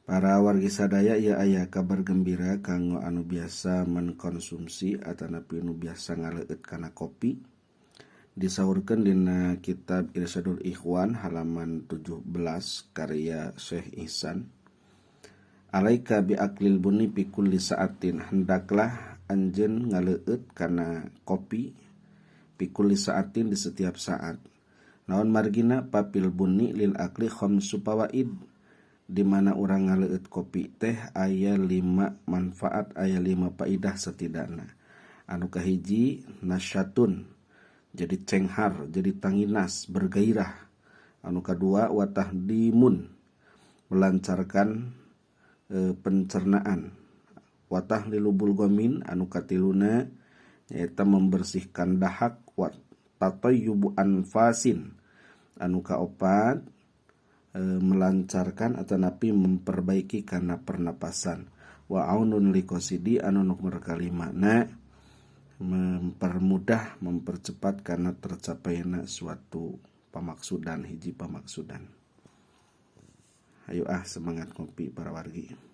Para wargi sadaya, ieu aya kabar gembira kanggo anu biasa mengkonsumsi atanapi nu biasa ngaleueut kana kopi. Disaurkeun dina kitab Irsyadul Ikhwan halaman 17 karya Syekh Ihsan. Alaika bi aklil bunni fi kulli sa'atin, hendaklah anjeun ngaleueut kana kopi, fi kulli sa'atin, di setiap saat. Naon margina? Fafil bunni lil akli khamsu fawaid, di mana urang ngaleueut kopi teh aya lima manfaat, aya lima faidah setidakna. Anu kahiji, nasyatun, jadi cenghar, jadi tanginas, bergairah. Anu kadua, wa tahdimun, melancarkan pencernaan. Wa tahlilu bulgomin, anu katiluna nyaeta membersihkan dahak. Wa tatayyubu anfasin, anu kaopat melancarkan atanapi memperbaiki karena pernapasan. Wa aunun liqosidi, anu nomor kalima na mempermudah, mempercepat karena tercapainya suatu pamaksudan, hiji pamaksudan. Ayo ah, semangat kopi, para wargi.